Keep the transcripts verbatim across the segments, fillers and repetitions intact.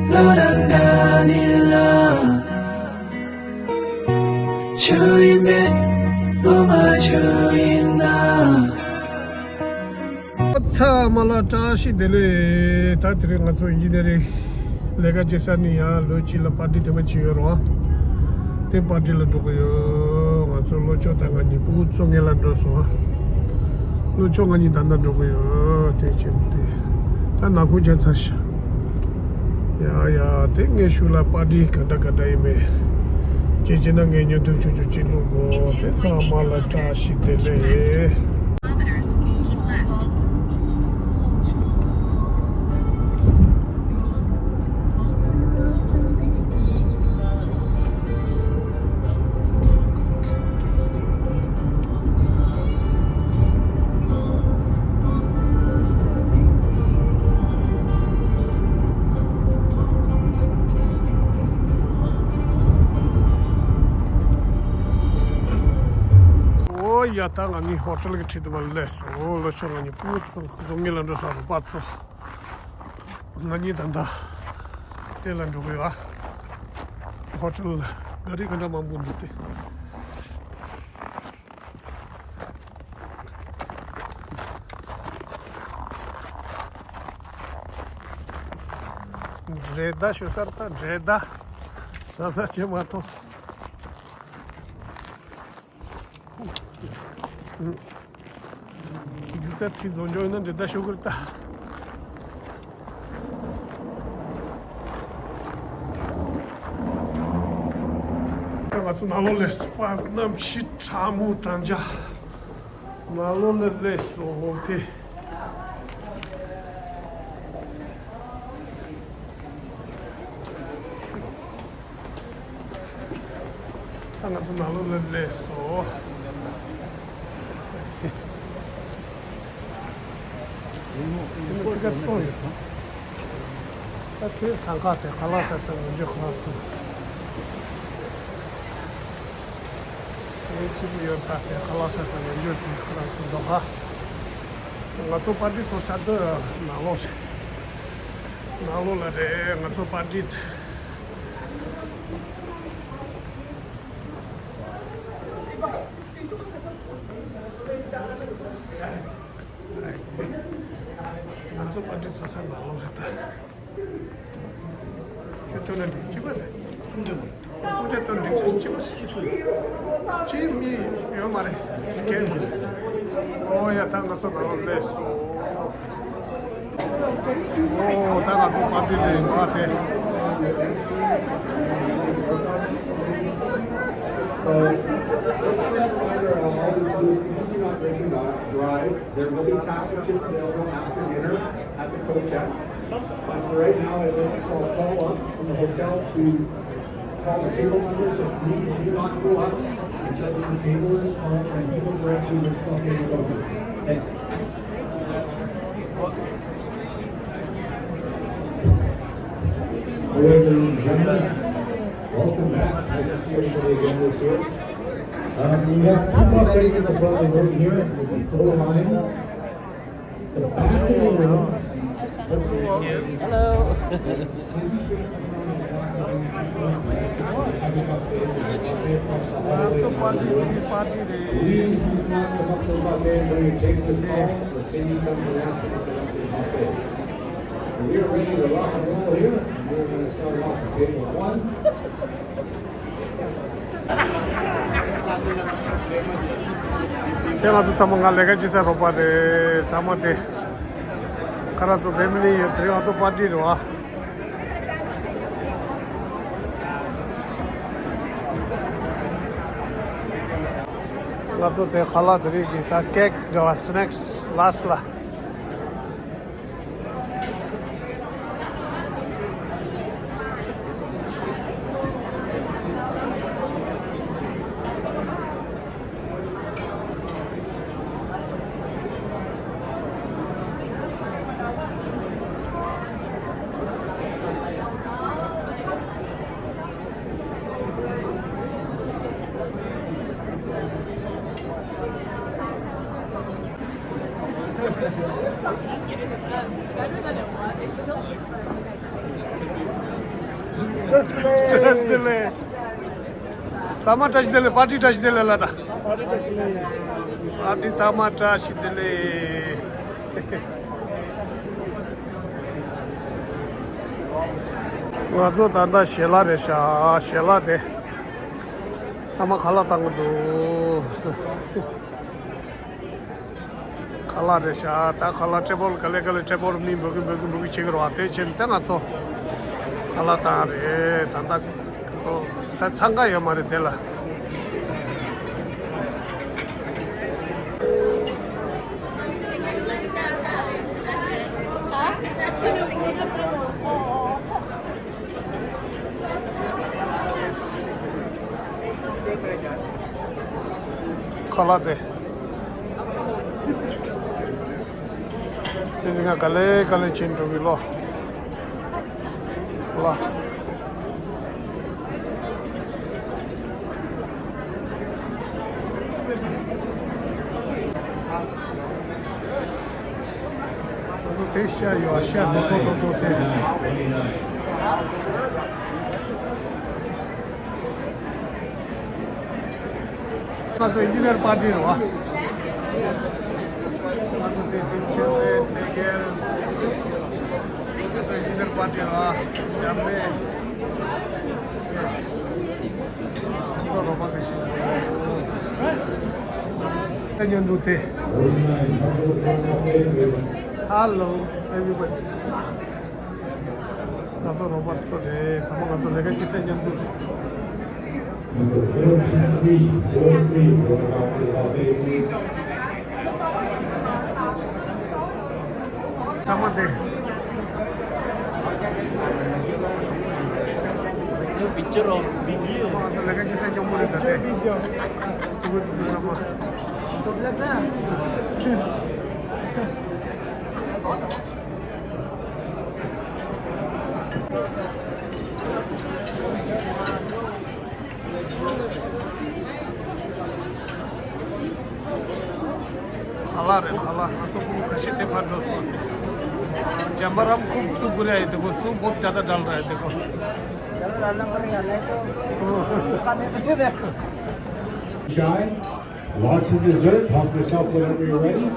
བློ་རང་འདྲ་ནི་ལ། ཆུ་ཡིན་མེད་བློ་མ་ཆུ་ཡིན་ན། ཚང་མ་ལ་བཀྲ་ཤིས་བདེ་ལེགས། ད་དེ་རིང་ང་ཚོ་ཨིན་ཇི་ནི་ཡ་རིང་ལས་ཀ་བྱེད་ས་ནི་ཡང་ལོ་གཅིག་ལ་པར་ཊི་དེ་མ་ཅིག་ཡོད་རེད་བ། དེ་པར་ཊི་ལ་འགྲོ་གི་ཡོད། ང་ཚོ་ལྷོ་ཕྱོགས་དང་ང་གཉིས་ཕྲུ་གུ་ཚོ་ངེད་ལ་འགྲོ་སོང་བ། ལྷོ་ཕྱོགས་ང་གཉིས་ད་ལྟ་འགྲོ་གི་ཡོད། དེ་བྱས་ཏེ་ད་ནག་ཁུང་བྱས་ཚར་ཤག་ཡ་ཡ། དེ་ངས་ཤུལ་ལ་པར་ཊི་ག་འདྲ་ག་འདྲ་ཡིན་མེད་ཅེས་བྱས་ན་ངས་བརྙན་ཐུང་ཆུང་ཆུང་ཅིག་བླུག་གོ། དེ་ཚང་མ་ལ་བཀྲ་ཤིས་བདེ་ལེགས། ཨོ་ཡ། ད་ང་གཉིས་ཧོ་ཊེལ་གྱི་འཁྲིས་དུ་མར་སླེབས་སོང་། ལྷོ་ཕྱོགས་ང་གཉིས་ཕྲུ་གུ་ཚོ་ངེད་ལ་འགྲོ་ས་རོགས་པ་ཚོ། ང་གཉིས་ད་ལྟ་དེ་ལ་འགྲོ་གི་ཡོད། ཧོ་ཊེལ་ལ་ག་རི་ག་འདྲ་མང་པོ་འདུག་སྟེ། འདྲེ་མདའ་ཤོད་སར་ད་འདྲེ་མདའ་ཟ་ཟ་བྱེད་མ་ཐུབ། རྒྱུག་རྟ་ཁྲིད་བཟོ་འཇོག་ཡིན་ན་འདྲེ་མདའ་ཤོད་དགོས་རེད་ད། ད་ང་ཚོ་ནང་ལོགས་སླེབས་སོང་། གནམ་གཤིས་གྲང་མོ་གྲང་འཇགས། ནང་ལོགས་ལ་སླེབས་སོང་། འོ་དེ། ད་ང་ཚོ་ནང་ལོགས་ལ་སླེབས་སོང་། ཡིན་ནོ་ཡིན་ནོ་ཅི་ག་སོང་ཡོད། ད་དེ་ཟངས་ཁ་དེ་ཁ་ལག་ཟ་ས་ལ་འཇོག་ཁ་ལག་ཟ། དེ་གཅིག་པུ་ཡོད་པ་དེ་ཁ་ལག་ཟ་ས་ལ་འཇོག་དེ་ཁ་ལག་ཟ་འགྲོ་ཁ། ང་ཚོ་པར་ཊི་ཚོགས་ས་དེ་ནང་ལོགས་རེད། ནང་ལོགས་ལ་རེད་ང་ཚོ་པར་ཊི། ང་ཚོ་པར་ཊི་ཚོགས་ས་ནང་ལོགས་རེད་ད། ཁྱོད་ཐོན་ན་འགྲིག་གཅིག་པ་རེད། གསུམ་ཆ་དང་། གསུམ་ཆ་དང་འགྲིག་གཅིག་པ་ཞིག་སུ་ཡོད། ཅི་མི་ཡོད་མ་རེད། ཁྱེད་ཨོ་ཡ། ད་ང་ཚོ་ནང་ལོགས་སླེབས་སོང་། ཨོ་ད་ང་ཚོ་པར་ཊི་ལ་ཡིན་པ་དེ། So, just a reminder, uh, all the students, please do not drink and drive. There will be taxi kits available after dinner at the coat check. But for right now, I'd like to call Paul up from the hotel to call the table number, so please do not go up until the table is called and he will direct you which club game to go to. Thank you. Hello, ladies and gentlemen. Welcome back. Nice to see everybody again this year. Um, we have two more ladies in the front of the room here with the photo lines. The back of the room. Hello. Lots of party, party, party. Please do not come up to the buffet until you take this call. The city comes and asks to come up to the buffet. So we are ready to rock and roll here, and we're gonna start off with table one. དེ་ང་ཚོ་ཚང་མ་ང་ལས་ཀ་བྱེད་ས་རོགས་པ་རེད། ཚང་མ་དེ་ཁ་ར་ཚོ་ཕེ་མི་ལི་ཡོད། དེ་རིང་ང་ཚོ་པར་ཊི་རེད་བ། ང་ཚོ་དེ་ཁ་ལག་དེ་རིང་གི་ད་ཀེག་འདྲ་བ་སི་ནེག་སི་ལ་སི་ལ། བཀྲ་ཤིས་བདེ་ལེགས། ཚང་མ་བཀྲ་ཤིས་བདེ་ལེགས། པར་ཊི་བཀྲ་ཤིས་བདེ་ལེགས་ལ་ད། པར་ཊི་ཚང་མ་བཀྲ་ཤིས་བདེ་ལེགས། ང་ཚོ་ད་ལྟ་ཞལ་ལག་རེད་ཤག་ཞལ་ལག་དེ་ཚང་མ་ཁ་ལག་བཏང་གི་འདུག་ཁ་ལག་རེད་ཤག་ད་ཁ་ལག་ཊེ་བལ་ག་ལེ་ག་ལེ་ཊེ་བལ་མི་འབོད་གི་འབོད་གི་འབོད་གི་བྱེད་གི་རེད་བ། དེ་བྱས་ནས་ད་ང་ཚོ་ཁ་ལག་བཏང་རེད། ད་ལྟ་ཁོ་ཚོ་ད་འཚང་ཁ་ཡོད་མ་རེད་དེ་ལ། ཁ་ལག་དེ། དེ་ཟིན་ང་ག་ལེ་ག་ལེ་ཕྱིན་འགྲོ་གི་ལོ། ལ། དེ་ཤ་ཡོད་ཤ་རྡོག་རྡོག་རྡོག་རྡོག་ཟེར། ང་ཚོ་ཨིན་ཇི་ནེར་པར་ཊི་རེད་བ། ང་ཚོ་དེ་དུས་ཆེན་དེ་ཚེས་བརྒྱད། ང་ཚོ་ཨིན་ཇི་ནེར་པར་ཊི་རེད་བ། ཡང་མེད། ང་ཚོ་རོགས་པ་ག་ཤེད་ད་ཉོན་འདུག་དེ། Hello everybody. ང་ཚོ་རོགས་པ་ཚོ་རེད། ཚང་མ་ང་ཚོ་ལས་ཀ་ཅི་ཟེར་མཉམ་དུ། ཚང་མ་དེ། Picture of video. ཚང་མ་ང་ཚོ་ལས་ཀ་ཅི་ཟེར་མཉམ་པོ་རེད་ད་དེ། ཕྲུ་གུ་ཚོ་ཚང་མ། ཁ་ལག་རེད་ཁ་ལག་ང་ཚོ་ཁུག་ཁ་ཤས་དེ་ཕར་འགྲོ་སོང་། འཇམ་པ་རམ་ཁུག་སུ་བུ་ར་ཡི་དེ་གོ་སུ་བུ་ཏ་ཏ་འདྲ་ལ་ར་ཡི་དེ་གོ། Chai, lots of dessert, help yourself whenever you're ready.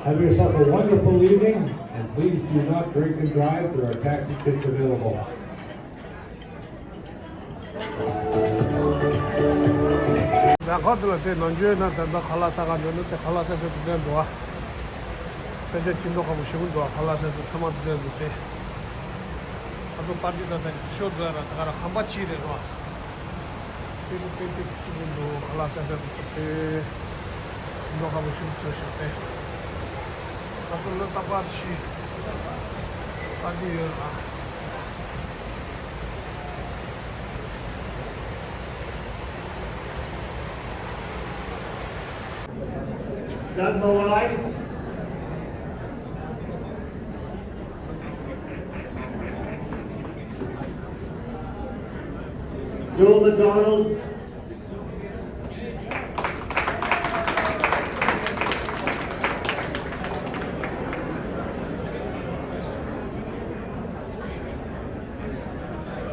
Have yourself a wonderful evening, and please do not drink and drive. There are taxi kits available. ཟ་ཁང་དེ་ལ་དེ་ནང་འཇོན་ན་ད་ལྟ་ཁ་ལག་ཟ་ག་འགྲོ་ན་དེ་ཁ་ལག་ཟ་ས་དེ་འདྲ་འདུག་ཨ། ས་ཆ་ཅི་འདྲ་ཁ་པོ་ཞེ་པོ་འདུག་ཨ། ཁ་ལག་ཟ་ས་ཚང་མ་དེ་འདྲ་འདུག་དེ། ང་ཚོ་པར་ཊི་ད་ས་ཀྱི་ཚེ་ཤོག་འདུག་ཨ་ར་ད་ག་ར་ཁང་པ་གཅིག་རེད་རོ། དེ་དེ་དེ་དེ་ཞིག་འདུག་ཁ་ལག་ཟ་ས་དེ་ཚོ་དེ། འདུག་ཁ་པོ་ཞེ་པོ་ཟ་ཤག་དེ། ང་ཚོ་ལོ་ཏ་པར་ཤི། པར་ཊི་ཡོད་ར། Doug Malai. Joel McDonald.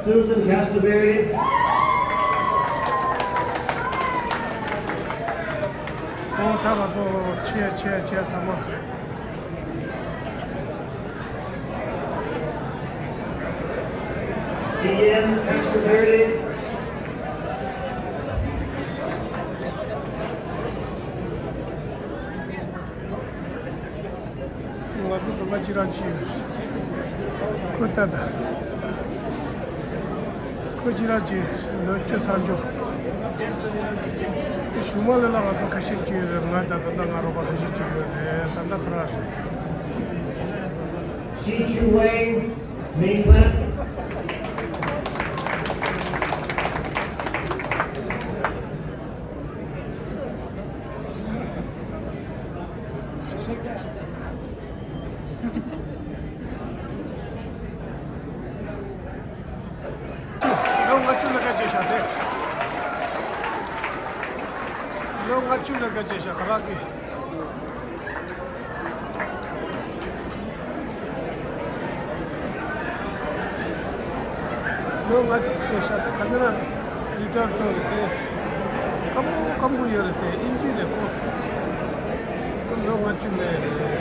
Susan Castleberry. ཨོ་ད་ང་ཚོ་ཆེ་ཆེ་ཆེ་ཚང་མ། Ian Castleberry. ང་ཚོ་སྡོམ་པ་ཅི་རང་ཅི་ཡོད། ཁོ་ལྟ་ད། ཁོ་ཅི་རང་ཅི་ལོ་བཅུ་ཚར་འཇོག་གཞུག་མ་ལ་ལ་ང་ཚོ་ཁ་ཤས་ཅི་ཡོད་རེད། ང་ད་ད་ད་ང་རོགས་པ་ཁ་ཤས་ཅི་ཡོད་རེད། ད་ད་ཁ་ར་རེད། Shi Chu Wang, Ming Plat. ལོ་ལྔ་བཅུ་ལས་ཀ་བྱས་ཤག་དེ། ལོ་ལྔ་བཅུ་ལས་ཀ་བྱས་ཤག་ཁ་རག་གི། ལོ་ལྔ་བཅུ་ཞེས་བྱ་དེ་ག་ཚོད་ན་རི་ཊ་ཡར་ཐོབ་རེད་དེ། སྐམ་པོ་སྐམ་པོ་ཡོད་རེད་དེ། དབྱིན་ཇི་རེད་ཁོ། ཁོ་ལོ་ལྔ་བཅུ་མེད་རེད་དེ།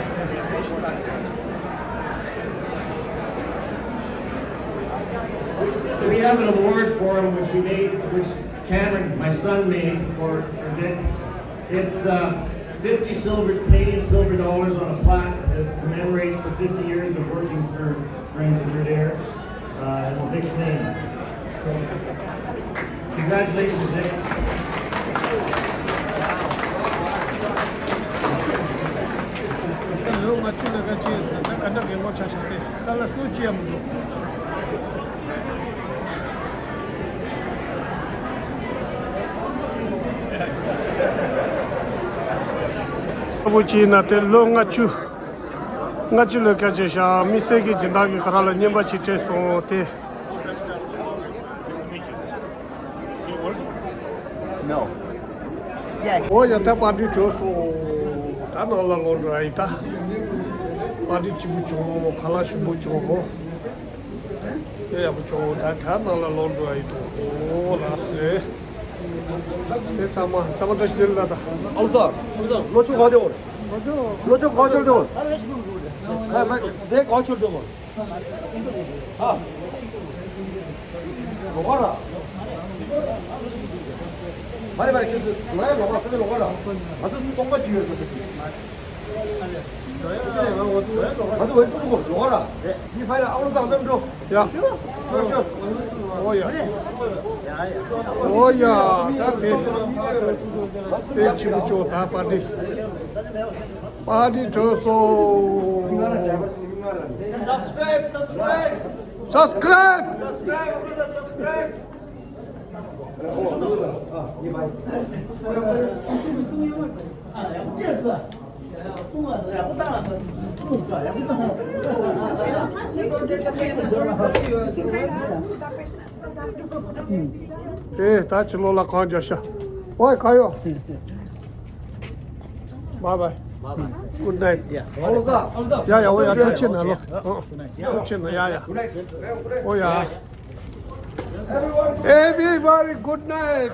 We have an award for him, which we made, which Cameron, my son, made for, for Vic. It's uh, fifty silver, Canadian silver dollars on a plaque that commemorates the fifty years of working for Ranger Air uh, in Vic's name. So, congratulations, Vic. ལོ་ལྔ་བཅུ་ལས་ཀ་བྱས། ད་ག་འདྲ་གི་ངོ་ཆ་བཞག་སྟེ་ཁ་ལ་སུ་ཅི་ཡང་མི་འདུག་ཁ་བོ་ཅི་ཡིན་ན་དེ་ལོ་ལྔ་བཅུ། ལྔ་བཅུ་ལོའི་སྐད་ཆ་བཤད། དམིགས་བསལ་གྱི་སྦྱིན་བདག་གིས་ག་ར་ལ་རྔན་པ་ཅིག་སྤྲད་སོང་སྟེ། No. Yeah. འོ་ཡ། ད་པར་ཊི་གྲོལ་སོང་། ད་ནང་ལ་ལོག་འགྲོ་ཨ་ཡིན་ད། པར་ཊི་སྐྱིད་པོ་བྱུང་། ཁ་ལག་ཞིམ་པོ་བྱུང་། དེ་ཡག་པོ་བྱུང་། ད་ད་ནང་ལ་ལོག་འགྲོ་ཨ་ཡིན་ད། འོ་ལགས་སེ། དེ་ཚང་མ་ཚང་མ་བཀྲ་ཤིས་བདེ་ལེགས་ལ་ད། ཨ་ལོ་སར། ལོ་ཆུ་ག་དེ་འོ། ལོ་ཆུ་ག་ཆོར་དེ་འོ། ཨ་མ་དེ་ག་ཆོར་དེ་འོ། ཨ། ལོག་ག་ར། མ་རེད་མ་རེད། ཁྱོད་ཚོ་ང་ཡང་ལོག་ག་ས་ནས་ལོག་ག་ར། ང་ཚོ་སྟོང་པ་ཅིག་ཡོད་ས་ཆ་ཅིག་ང་ཚོ་ཝེ་སི་ལོག་ག་ར། མི་ཕ་ཡ་ཨ་ཝང་ཚང་ཚང་འགྲོ། ཡ། ཤོར་ཤོར། འོ་ཡ། འོ་ཡ། ད་དེ་དེ་ཆེ་མོ་ཅོ། ད་པར་ཊི་པར་ཊི་གྲོལ་སོང་། Subscribe, subscribe. Subscribe. Subscribe, subscribe. དེ་ད་ཕྱི་ལོགས་ལ་གང་རྒྱག་ཤག་ཨོའི་ག་ཡོ། Bye bye. Good night. ཡ་ཡ། འོ་ཡ། ཐུགས་རྗེ་གནང་ལོ། ཐུགས་རྗེ་གནང་། ཡ་ཡ། འོ་ཡ། Everybody, good night.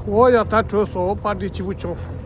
འོ་ཡ། ད་གྲོལ་སོང་། པར་ཊི་སྐྱིད་པོ་བྱུང་།